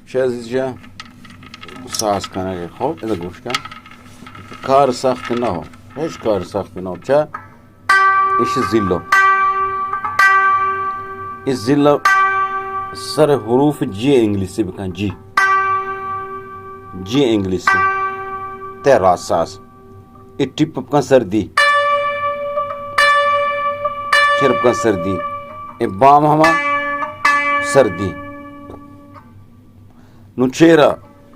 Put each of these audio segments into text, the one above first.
شہ عزیز جان، ساز کنگ ءَ، خب، ادا گوش کن۔ کار سخت نہ ہو، ہچ کار سخت نہ ہو۔ چا ایشی زیلو۔ اے زیلو سر حروف جی انگلیسی بکن، جی۔ جی انگلیسی۔ تے راست ساز۔ اے ٹپ بکن سر دی۔ چر بکن سر دی۔ اے بام ہما سر دی۔ نو چیرا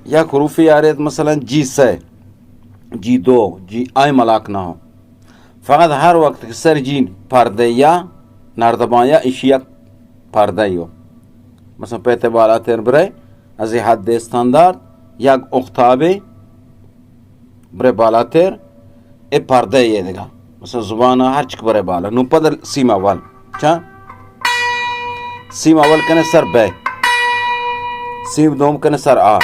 یک حروفے آرت، مثلاً جی سئے، جی دو، جی آئی ملاک نہ ہو۔ فقط ہر وقت کہ سر جی پردہ یا نردبان یا ایشی یک پردہ یو۔ مثلاً پیت بالاتر برے از حد استاندارد یک اختابے برے بالاتر، اے پردہ یے دگہ۔ مثلاً زبان ہر چک برے بالا۔ نو پد سیم اول۔ چا؟ سیم اول کنے سر بے۔ سیم دوم کنے سر آ۔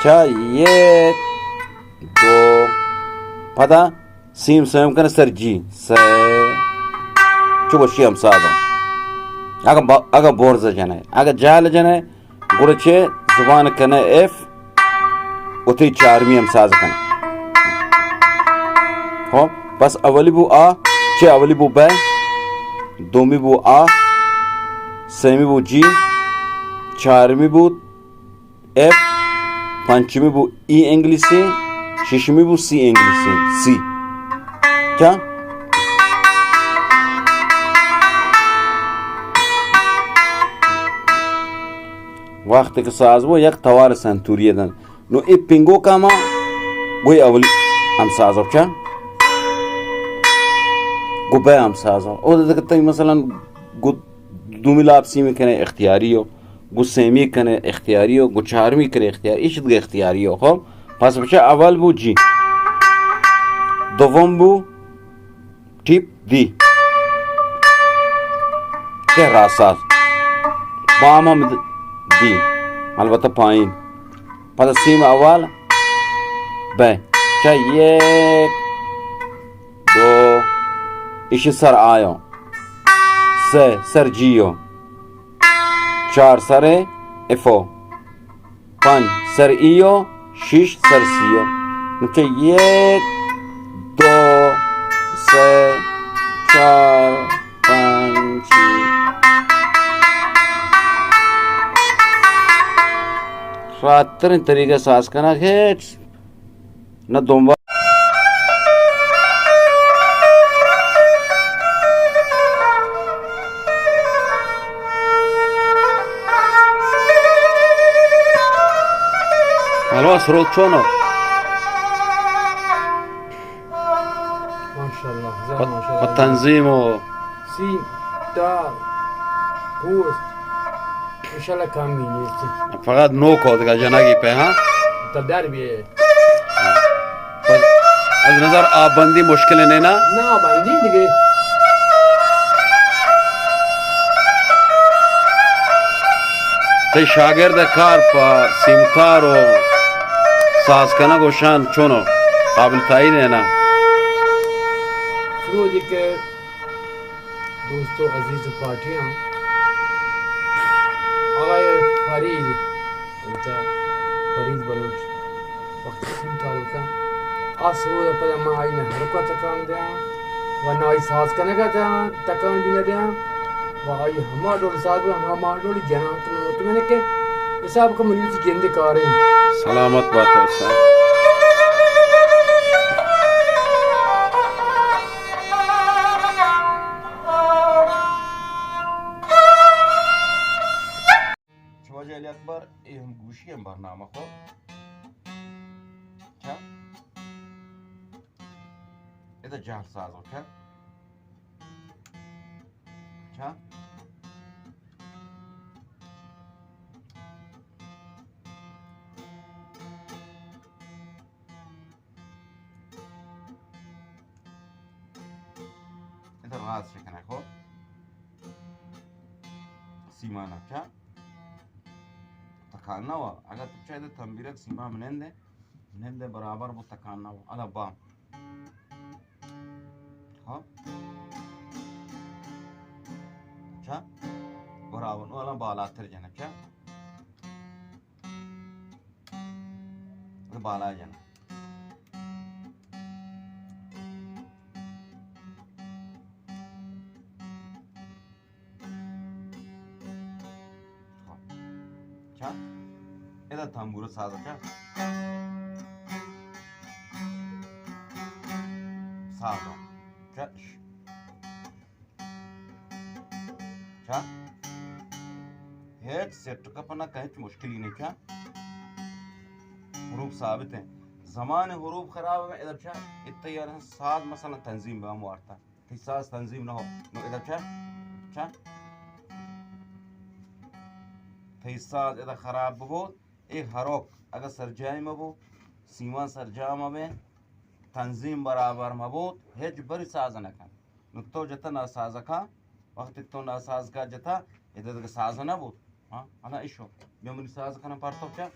چا؟ یک، دو۔ پدا سیم سیم کنے سر جی۔ سے۔ چو وشی ہم ساز ہم۔ اگہ با-، اگہ برز جنے، اگہ جہل جنے، گڑا چہ زبان کنے ایف، وتی چارمی ہم ساز کنے۔ ہو، پس اولی بو آ، چہ اولی بو بے، دومی بو آ، سیمی بو جی، چارمی بو ایف، پنچمی بو ای انگلیسی، ششمی بو سی انگلیسی، سی۔ چا؟ وقتی کہ ساز بو، یک توار سنتوری دن۔ نو ای پنگو کاما گوی اولی ہم ساز ہو، چا؟ گو بے ہم ساز ہو۔ او دکتہ مثلاً گو دومی لاپ سیمی کنے اختیاری ہو۔ گو سیمی کنے اختیاری ہو، گو چارمی کنے اختیاری، ایش دگہ اختیاری ہو۔ خب، پس بچہ اول بو جی۔ دوم بو ٹیپ دی۔ کہ راساز۔ بام ہم دی۔ البتہ پائین۔ پدا سیم اول بے۔ چہ یک، دو، ایشی سر آیو۔ سے، سر جیو۔ چار سر افو، پنچ سر ایو، شش سر سیو۔ نو چہ یک، دو، سے، چار، پنچ، شش۔ راحت ترین طریقہ ساز کنگ ہچ نہ دنبال۔ حلوا سروت چونو؟ ماشاءاللہ، زر پہ، ماشاءاللہ۔ پہ تنظیم و سی، تار، پوست، انشاءاللہ کامی نیست۔ فقط نوک ہو دگہ جنگی پہ، ہاں؟ تا در بیئے۔ پس از نظر آب بندی مشکل نہیں نا؟ نہ، آب بندی دیگہ۔ تئی شاگرد کار پہ سیمتار و ساز کنگ و شان چونو قابل تعین ہے نا؟ سرودی کہ دوست و عزیز و پارٹیاں، آقای فرید، فرید بلوچ، وقت سیم تعلق ہے۔ آ سرود پدا ما آئی نہ حرکت تکان دیاں و نہ آئی ساز کنگا دیاں، تکان بھی نہ دیاں و آئی ہما ڈول ساز و ہما ڈول جنان تو مطمئن کہ حساب کا مریض جند کاریں۔ سلامت بات ہے استاد۔ واجہ علی اکبر، اے ہم گوشی ہم برنامہ کو۔ چا؟ ادا جہل ساز ہو، چا؟ چا؟ ادا راز شکنہ خو۔ سیمانا چا؟ تکان نہ ہوا۔ اگر تو چاہے تو تنبیرک سیما منندے، نندے برابر بو تکان نہ ہوا۔ ادا بام۔ ہاں؟ چا؟ برابر۔ نو الان بالاتر جنہ۔ چا؟ بالا جناں۔ چا؟ ادا تنبورہ ساز چا؟ ساز۔ چا؟ چا؟ ہچ سیٹ کپ نہ کن، ہچ مشکلی نہیں چا؟ حروف ثابت ہیں۔ زمان حروف خراب ہیں، ادھر چا؟ اتیار ہیں ساز مثلاً تنظیم بہ ہم وارتا۔ تئی ساز تنظیم نہ ہو، نو ادا چا؟ چا؟ تئی ساز ادا خراب ببوت، اے ہروک اگہ سرجائی مبو، سیمان سرجام مبے، تنظیم برابر مبوت، ہچ بری ساز نہ کن۔ نو تو جتا ناساز کا، وقتی تو ناساز کا جتا، ادا دگہ ساز نہ بوت۔ ہاں، انا ایشو۔ بیا منی ساز کنم پرتو چا؟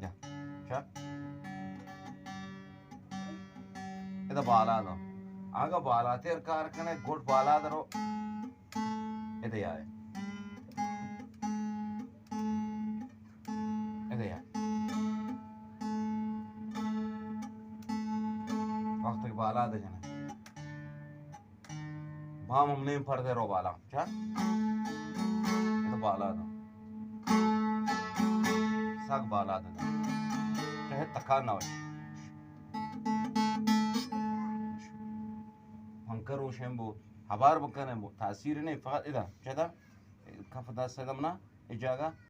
یا۔ چا؟ ادا بالا دو۔ آگا بالاتر کار کنے، گٹ بالا درو۔ ادا آئے۔ ادا آئے۔ وقت بالا دے جنے۔ بام ہم نیم پردے رو بالا۔ چا؟ ادا بالا دو۔ سک بالا دے۔ چاہے تکان نہ ہوئے۔ پنکھہ روشن بو، ہبار بکنے بو، تاثیر نہیں، فقط ادا، چدا، کف دست دم نا، اے جاگہ،